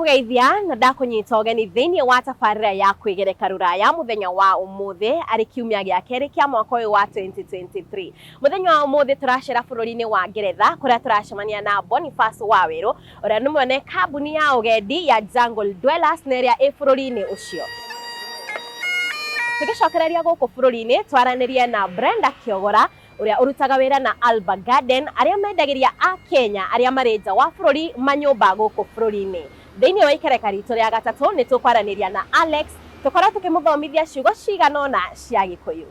Ndakũgeithia na ndakũnyita ũgeni thĩinĩ wa tabarĩra ya kwĩgereka rũraya mũthenya wa ũmũthĩ arĩ kiumia gĩa kerĩ kĩa mwaka ũyũ wa 2023. Mũthenya wa ũmũthĩ tũracera bũrũri-inĩ wa Ngeretha kũrĩa tũracemania na Boniface Wawerũ ũrĩa nĩ mwene kambuni ya ũgendi ya Jungle Dwellers na ĩrĩa ĩ bũrũri-inĩ ũcio. Tũgĩcokereria gũkũ bũrũri-inĩ twaranĩrie na Brenda Kĩogora ũrĩa ũrutaga wĩra na Alba Garden arĩa mendagĩria a Kenya arĩa marĩ nja wa bũrũri manyũmba gũkũ bũrũri-inĩ. Thĩinĩ wa ikereka ritũ rĩa gatatũ nĩ tũkwaranĩria na Alex tũkorwo tũkĩmũthomithia ciugo cigana ũna cia Gĩkũyũ.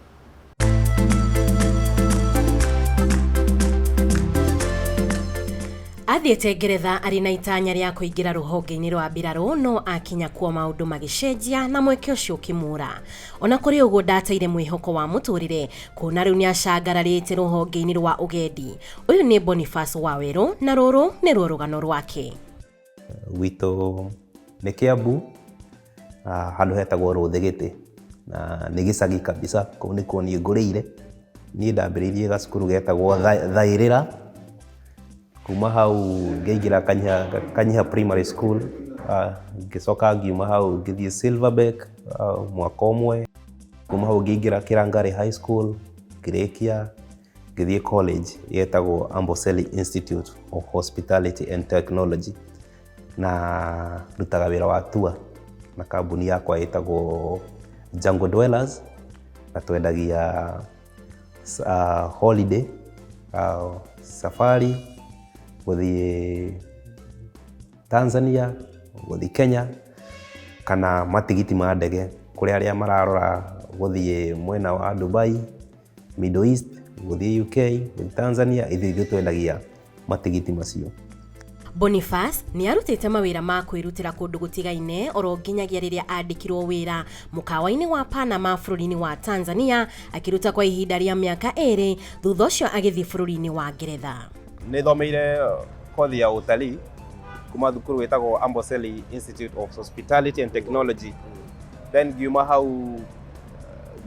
Athiĩte Ngeretha arĩ na itanya rĩa kũingĩra rũhonge-inĩ rwa mbirarũ no akinya kuo maũndũ magĩcenjia na mweke ũcio ũkĩmũra. Ona kũrĩ ũguo ndateire mwĩhoko wa mũtũrĩre kuona rĩu nĩacangararĩte rũhonge-inĩ rwa ũgendi. Ũyũ nĩ Boniface Wawerũ na rũrũ nĩruo rũgano rwake. Gwitũ nĩ Kĩambu, handũ hetagwo Rũthĩgĩtĩ, na nĩ gĩcagi kabisa, kũu nĩkuo niĩ ngũrĩire. Niĩ ndambĩrĩirie gacukuru getagwo Thaĩrĩra, kuma hau ngĩingĩra Kanyiha Primary School, ngĩcoka ngiuma hau ngĩthiĩ Silverbeck mwaka ũmwe, kuma hau ngĩingĩra Kĩrangarĩ High School, ngĩrĩkia, ngĩthiĩ college yetagwo Amboseli Institute of Hospitality and Technology, na ndutaga wĩra wa tour na kambuni yakwa ĩtagwo Jungle Dwellers, na twendagia holiday, safari, gũthiĩ Tanzania, gũthiĩ Kenya, kana matigiti ma ndege kũrĩ arĩa mararora gũthiĩ mwena wa Dubai, Middle East, gũthiĩ UK, gũthiĩ Tanzania, ithuĩ ithuĩ twendagia matigiti macio. Boniface nĩ arutĩte mawĩra ma kwĩrutĩra kũndũ gũtigaine oro nginyagia rĩrĩa andĩkirwo wĩra mũkawa-inĩ wa Panama bũrũri-inĩ wa Tanzania akĩruta kwa ihinda rĩa mĩaka ĩrĩ, thutha ũcio agĩthiĩ bũrũri-inĩ wa Ngeretha. Nĩ thomeire kothi ya utalii kuma thukuru wĩtagwo Amboseli Institute of Hospitality and Technology, then ngiuma hau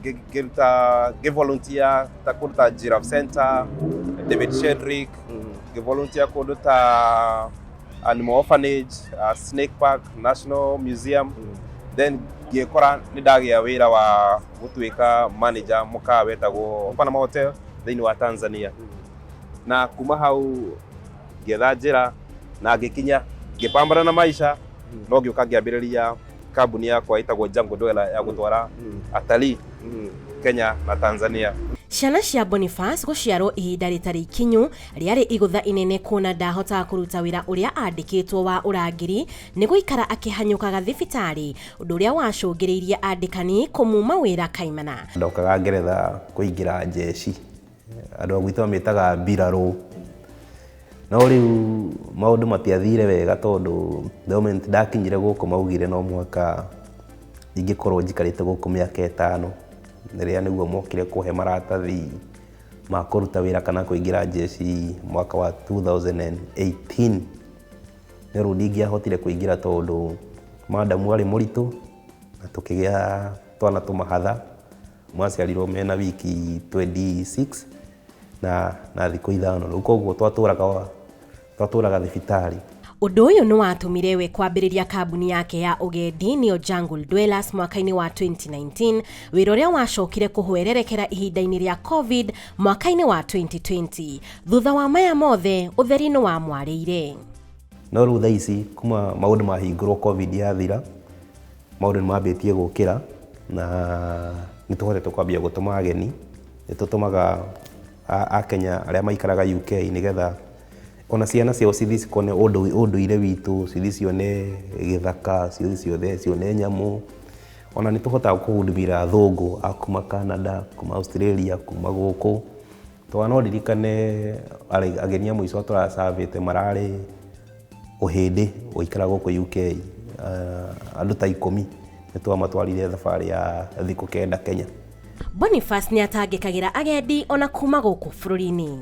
ngĩruta ngĩvolunteer ta kũndũ ta Giraffe Center, David Shedrick, ngĩvolunteer kũndũ ta Animal Orphanage, Snake Park, National Museum, then ngĩkora nĩ ndagĩa wĩra wa gũtuĩka manager mũkawa wetagwo Panama Hotel thĩinĩ wa Tanzania. Na kuma hau ngĩetha njĩra na ngĩkinya ngĩpambana na maisha, no ngĩũka ngĩambĩrĩria kambuni yakwa ĩtagwo Jungle Dweller ya gũtwara atalii Kenya na Tanzania. Ciana cia Boniface gũciarwo ihinda rĩtarĩ ikinyu rĩarĩ igũtha inene kuona ndahotaga kũruta wĩra ũrĩa andĩkĩtwo wa ũrangĩri nĩ gũikara akĩhanyũkaga thibitarĩ, ũndũ ũrĩa wacũngĩrĩirie andĩkani kũmuma wĩra kaimana. Ndokaga Ngeretha kũingĩra njeci, andũ a gwitũ mamĩtaga mbirarũ, no rĩu maũndũ matiathire wega tondũ the moment ndakinyire gũkũ maugire no mũhaka ingĩkorwo njikarĩte gũkũ mĩaka ĩtano, rĩrĩa nĩguo mokire kũhe maratathi ma kũruta wĩra kana kũingĩra njeci mwaka wa 2018. No rĩu ndingĩahotire kũingĩra tondũ madamu arĩ mũritũ na tũkĩgĩa twana tũmahatha, maciarirwo mena wiki 26 na thikũ ithano, rĩu koguo twatũraga thibitarĩ. Ũndũ ũyũ nĩ watũmire we kwambĩrĩria kambuni yake ya ũgendi nĩyo Jungle Dwellers mwaka-inĩ wa 2019, wĩra ũrĩa wacokire kũhwererekera ihinda-inĩ rĩa COVID mwaka-inĩ wa 2020. Thutha wa maya mothe, ũtheri nĩ wamwarĩire. No rĩu thaa ici kuma maũndũ mahingũrwo COVID yathira, maũndũ nĩ mambĩtie gũkĩra na nĩ tũhotete kwambia gũtũma ageni. Nĩ tũtũmaga Akenya arĩa maikaraga UK nĩgetha ona ciana ciao cithiĩ cikone ũndũire witũ, cithiĩ cione gĩthaka, cithiĩ ciothe cione nyamũ. Ona nĩ tũhotaga kũhudumia athũngũ a kuma Canada, kuma Australia, kuma gũkũ. Tondũ no ndirikane ageni a mũico tũracabĩte mararĩ ũhĩndĩ ũikaraga gũkũ UK, andũ ta ikũmi nĩ twamatwarire thabarĩ ya thikũ kenda Kenya. Boniface nĩ atangĩkagĩra agendi ona kuma gũkũ bũrũri-inĩ.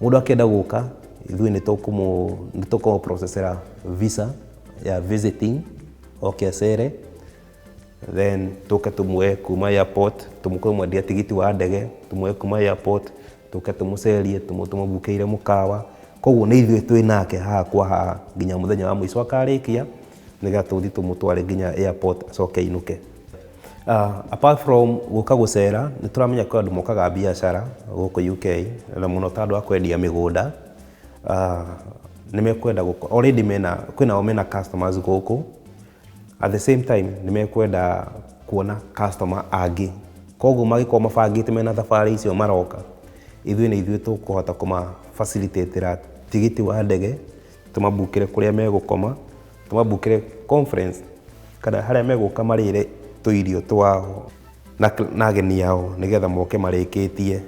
Mũndũ akĩenda gũka, ithuĩ nĩ tũkũmũ processera visa ya visiting, oke acere, then tũke tũmuoe kuma airport, tũmwendia tigiti wa ndege, tũmuoe kuma airport, tũke tũmũcerie, tũmũbukĩire mũkawa. Koguo nĩ ithuĩ twĩ nake haha kwa haha nginya mũthenya wa mũico akarĩkia, Nĩgetha tũthiĩ tũmũtware nginya airport acoke ainũke. Apart from gũka gũcera, nĩ tũramenya kwĩ andũ mokaga biacara gũkũ UK, na mũno ta andũ a kwendia mĩgũnda. Nĩ mekwenda already mena kwĩnao mena customers gũkũ. At the same time nĩ mekwenda kuona customer angĩ, koguo mangĩkorwo mabangĩte mena thabarĩ icio maroka, ithuĩ nĩ ithuĩ tũkũhota kũma facilitatĩra tigiti wa ndege, tũmabukĩre kũrĩa megũkoma, tũmabukĩre conference kana harĩa megũka marĩre tũirio twao na ageni ao, nĩgetha moke marĩkĩtie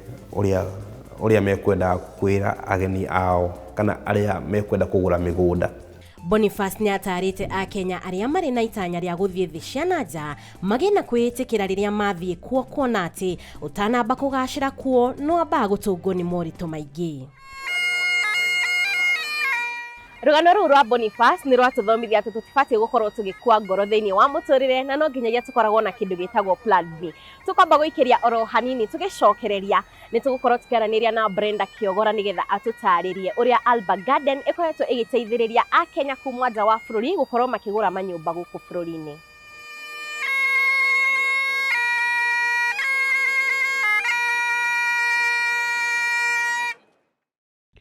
ũrĩa mekwendaga kwĩra ageni ao kana arĩa mekwenda kũgũra mĩgũnda. Boniface nĩ atarĩte Akenya arĩa marĩ na itanya rĩa gũthiĩ thĩ cia na nja magĩe na kwĩĩtĩkĩra rĩrĩa mathiĩ kuo, kuona atĩ ũtanamba kũgacĩra kuo no ambaga gũtũngwo nĩ moritũ maingĩ. Rũgano rũu rwa Boniface nĩ rwatũthomithia atĩ tũtibatiĩ gũkorwo tũgĩkua ngoro thĩinĩ wa mũtũrĩre, na no nginyagia tũkoragwo na kĩndũ gĩtagwo plan B. Tũkwamba gũikĩria oro hanini, tũgĩcokereria nĩ tũgũkorwo tũkĩaranĩria na Brenda Kĩogora nĩgetha atũtarĩrie ũrĩa Alba Garden ĩkoretwo ĩgĩteithĩrĩria Akenya kuma nja wa bũrũri gũkorwo makĩgũra manyũmba gũkũ bũrũri-inĩ.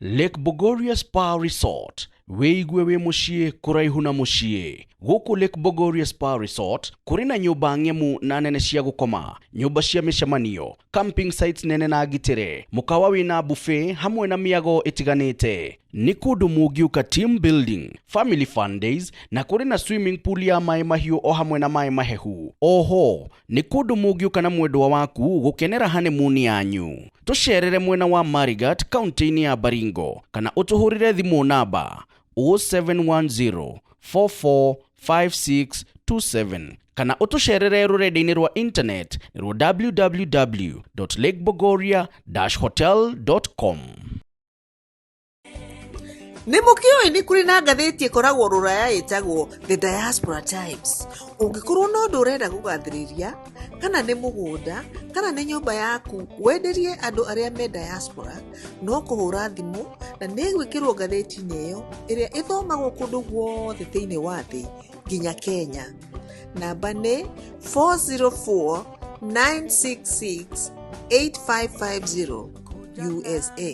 Lake Bogoria Spa Resort, wĩigue wĩ mũciĩ kũraihu na mũciĩ. Gũkũ Lake Bogoria Spa Resort kũrĩ na nyũmba ng'emu na nene cia gũkoma, nyũmba cia mĩcemanio, camping sites nene na ngitĩre, mũkawa wĩna buffet hamwe na mĩago ĩtiganĩte. Nĩ kũndũ mũngĩũka team building, family fun days, na kũrĩ na swimming pool ya maĩ mahiũ o hamwe na maĩ mahehu. Oho nĩ kũndũ mũngĩũka na mwendwa waku gũkenera honeymoon yanyu. Tũcerere mwena wa Marigat, kaunti-inĩ ya Baringo, kana ũtũhũrĩre thimũ namba 0710 445627, kana ũtũcerere rũrenda-inĩ rwa internet rwa www.lakebogoria-hotel.com. Nĩ mũkĩũĩ nĩ kũrĩ na ngathĩti ĩkoragwo rũraya ĩtagwo The Diaspora Times. Ũngĩkorwo na ũndũ ũrenda kũgathĩrĩria, kana nĩ mũgũnda kana nĩ nyũmba yaku, wenderie andũ arĩa me diaspora, no kũhũra thimũ na nĩ ĩgwĩkĩrwo ngathĩti-inĩ ĩyo ĩrĩa ĩthomagwo kũndũ guothe thĩinĩ wa thĩ nginya Kenya. Namba nĩ 404 966 8550 USA.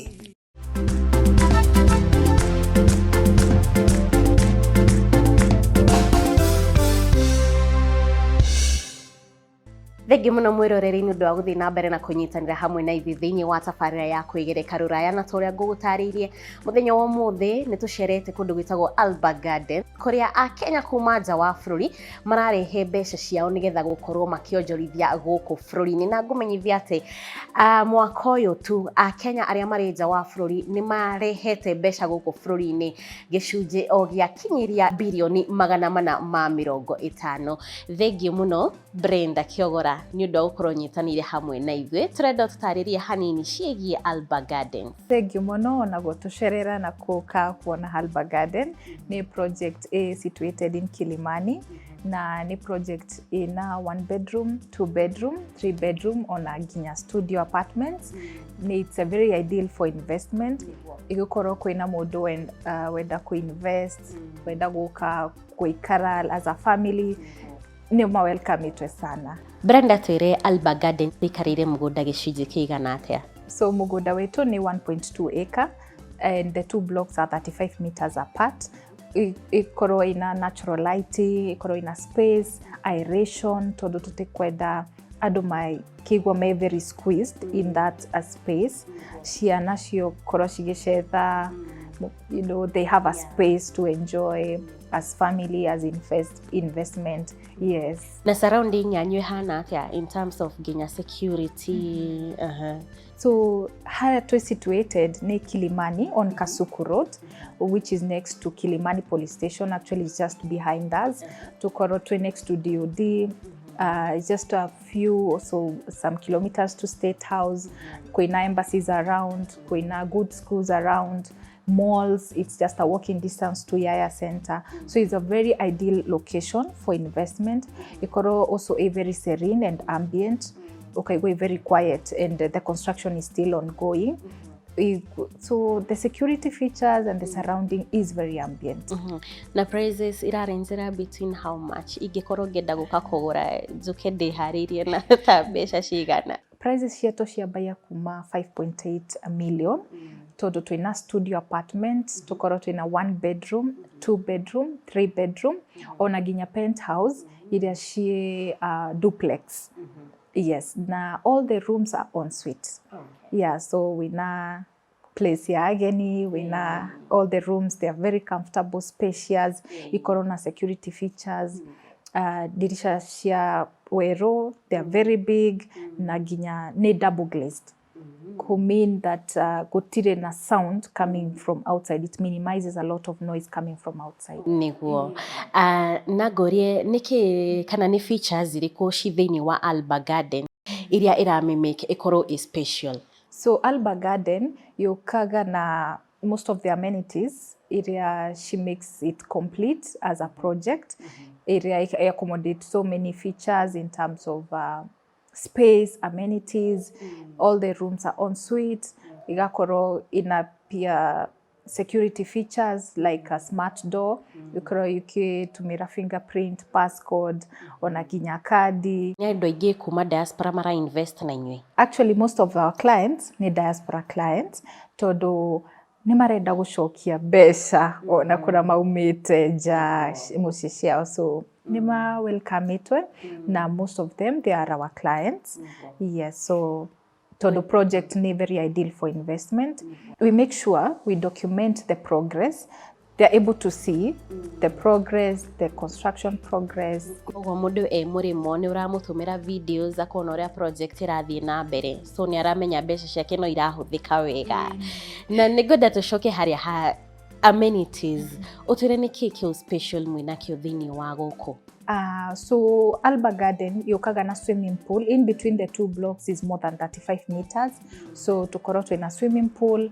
Thengiũ mũno mwĩroreri nĩ ũndũ wa gũthiĩ na mbere na kũnyitanĩra hamwe na ithuĩ thĩinĩ wa tabarĩra ya kwĩgereka rũraya. Na ta ũrĩa ngũgũtarĩirie, mũthenya wa ũmũthĩ nĩ tũcerete kũndũ gwĩtagwo Alba Garden, kũrĩa Akenya kuma nja wa bũrũri mararehe mbeca ciao nĩgetha gũkorwo makĩonjorithia gũkũ bũrũri-inĩ. Na ngũmenyithia atĩ mwaka ũyũ tu Akenya arĩa marĩ nja wa bũrũri nĩ marehete mbeca gũkũ bũrũri-inĩ gĩcunjĩ o gĩakinyĩria 450 birioni. Thengiũ mũno Brenda Kĩogora nĩ ũndũ wa gũkorwo nyitanĩire hamwe na ithuĩ. Tũrenda tũtarĩrie hanini ciĩgiĩ Alba Garden. Thengiũ mũno ona gũtũcerera na kũka kuona Alba Garden. Nĩ project ĩ situated in Kilimani, na nĩ project ĩna one bedroom, two bedroom, three bedroom, ona nginya studio apartments. Nĩ it's a very ideal for investment. Ĩgũkorwo kwĩna mũndũ wenda kũ-invest, wenda gũka gũikara as a family, nĩ ma-welcomeitwe sana. Brenda, twĩre Alba Garden ĩikarĩire mũgũnda gĩcunjĩ kĩigana atĩa? So mũgũnda witũ nĩ 1.2 acre and the two blocks are 35 meters apart. Ikorwo ina natural lighting, ikorwo ina space, aeration, tondũ tũtikwenda andũ makĩigua me very squeezed in that space. Ciana ciokorwo cigĩcetha, they have a space to enjoy as family, as investment. Yes. Na surrounding yanyu ĩhana atĩa in terms of nginya security? So haya twe situated ni Kilimani on Kasuku Road, which is next to Kilimani Police Station. Actually, it's just behind us. Tukorwo twe next to DOD. Just a few also some kilometers to State House. Kwina embassies around, kwina good schools around, malls. It's just a walking distance to Yaya Center. So it's a very ideal location for investment. Ikorwo also a very serene and ambient. Okay, we're very quiet and the construction is still ongoing. So the security features and the surrounding is very ambient. Na prices irarange between how much? Ingĩkorwo ngĩenda gũka kũgũra, njuke ndĩharĩirie na ta mbeca cigana? Prices cietũ ciambagia kuma 5.8 million, tondũ twĩna studio apartment, tũkorwo twĩna one bedroom, two bedroom, three bedroom, ona nginya penthouse iria ciĩ duplex. Yes, na all the rooms are en suite. Yeah, so wĩna place ya ageni, wĩna all the rooms, they are very comfortable, spacious, ikorwo na security features, dirisha cia werũ, they are very big, na nginya nĩ double glazed, who mean that gũtirĩ na sound coming from outside. It minimizes a lot of noise coming from outside. Nĩguo. Na ngũrie nĩkĩ kana nĩ features irĩkũ ci thĩinĩ wa Alba Garden iria ĩramĩmake ĩkorwo ĩ special? So Alba Garden yũkaga na most of the amenities iria she makes it complete as a project, iria accommodate so many features in terms of space, amenities, all the rooms are en suite, igakorwo ina pia security features like a smart door, ukorwo ukitumira fingerprint, passcode, ona nginya kadi. Nĩ andũ aingĩ kuma diaspora mara invest na inyuĩ? Actually, most of our clients ni diaspora clients, tondũ nĩ marenda gũcokia mbeca ona kũrĩa maumĩte nja mũciĩ ciao, so nĩ ma welcomeĩtwe na most of them, they are our clients. Yes, so tondũ project nĩ very ideal for investment, we make sure we document the progress. They are able to see the progress, the construction progress. Koguo mũndũ e mũrĩmo nĩ ũramũtũmĩra videos akona ũrĩa project ĩrathiĩ na mbere, so nĩ aramenya mbeca ciake no irahũthĩka wega. Na nĩ ngwenda tũcoke harĩa ha amenities, ũtwĩre nĩ kĩĩ kĩu special mwĩnakĩo thĩinĩ wa gũkũ? So Alba Garden yũkaga na swimming pool. In between the two blocks is more than 35 meters. So tukorwo twĩna swimming pool,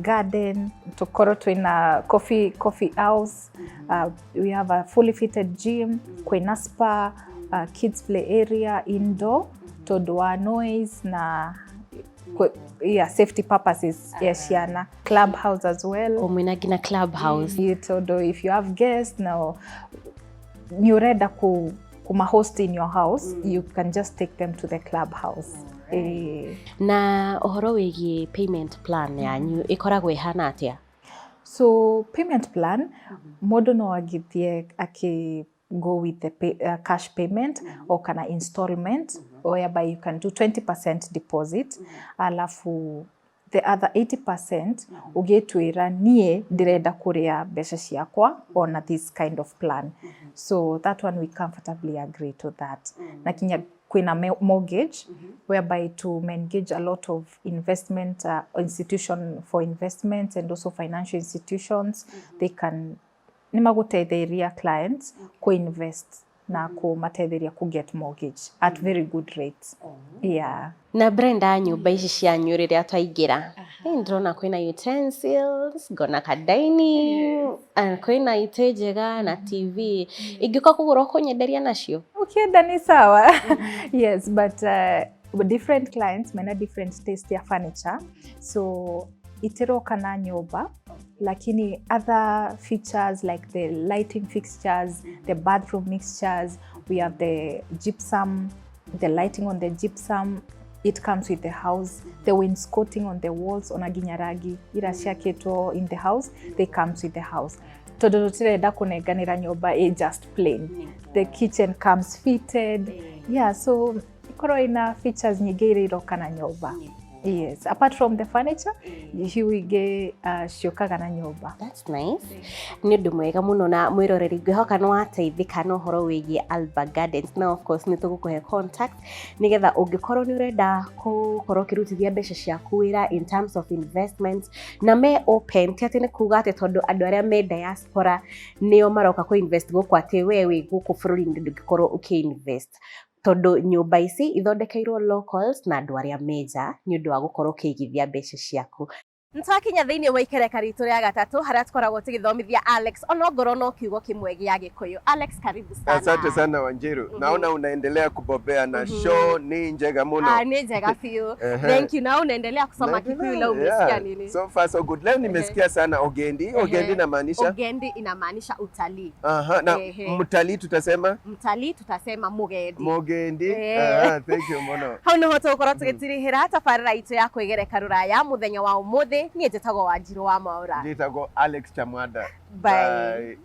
garden, tukorwo twĩna coffee house, we have a fully fitted gym, kwĩna spa, kids play area indoor tondũ wa noise na yeah, safety purposes ya ciana, club house as well. O mwĩna nginya club house? Tondũ if you have guests now, nĩ ũrenda kuma host in your house, you can just take them to the club house. Eh. Na ũhoro wĩgiĩ payment plan yanyu ĩkoragwo ĩhana atĩa? So payment plan, mũndũ no agĩthiĩ akĩ go with the cash payment or kana installment, whereby you can do 20% deposit, alafu the other 80% ũgĩtwĩra niĩ ndĩrenda kũrĩa mbeca ciakwa ona this kind of plan. So that one we comfortably agree to that. Na kinya kwĩna mortgage, whereby to engage a lot of investment institution for investments and also financial institutions, they can nĩ magũteithĩrĩria clients ku-invest na kũmateithĩrĩria ku get mortgage at very good rates, yeah. Na Brenda, nyũmba ici cianyu rĩrĩa twaingĩra, nĩ ndĩrona kwĩna utensils, ngona ka dining, kwĩna itĩ njega na TV. Ingĩũka kũgũra ũkũnyenderia nacio? Ukienda ni sawa, yes, but different clients mena different taste ya furniture, so itiroka na nyũmba, lakini other features like the lighting fixtures, the bathroom mixtures, we have the gypsum, the lighting on the gypsum, it comes with the house, the wainscoting on the walls, ona nginya rangi ira ciakĩtwo in the house, they comes with the house, tondũ tũtirenda kũnenganĩra nyũmba ĩ just plain. The kitchen comes fitted, yeah, so ikorwo ina features nyingĩ iria iroka na nyũmba. Yes, apart from the furniture, icio ingĩ ciũkaga na nyũmba. That's nice. Nĩ ũndũ mwega mũno. Na mwĩroreri, ngwĩhoka nĩ wateithĩka na ũhoro wĩgiĩ Alba Gardens, na of course nĩ tũgũkũhe contact nĩgetha ũngĩkorwo nĩ ũrenda gũkorwo ũkĩrutithia mbeca ciaku wĩra in terms of investment. Na me open, ti atĩ nĩ kuga atĩ tondũ andũ arĩa me diaspora nĩo maroka kũ invest gũkũ, atĩ we wĩ gũkũ bũrũri-inĩ ndũngĩkorwo ũkĩ-invest, tondũ nyũmba ici ithondekeirwo locals na andũ arĩa me nja nĩ ũndũ wa gũkorwo ũkĩigithia mbeca ciaku. Nĩtwakinya thĩinĩ wa ikereka ritũ rĩa gatatũ harĩa tũkoragwo tũgĩthomithia Alex onongorwo no kiugo kĩmwe gĩa Gĩkũyũ. Alex, karibu sana. Asante sana Wanjiru. Naona unaendelea kubobea na show ni njega muno. Ah, nĩ njega biũ. Ehe. Thank you. Na unaendelea kusoma Kikuyu leo umesikia nini? So far so good. Leo nimesikia sana ogendi. Ogendi inamaanisha Ugendi inamaanisha utalii. aha, na mtalii tutasema Mtalii tutasema mugendi. mogendi. Eh. Aha, thank you muno. Hau niho tũgũkorwo tũgĩtirihĩra tabarĩra itũ ya kwĩgereka rũraya mũthenya wa ũmũthĩ. Niĩ njĩtagwo Wanjirũ wa Mwaũra. Njitagwo Alex Chamwada. Bye. Bye.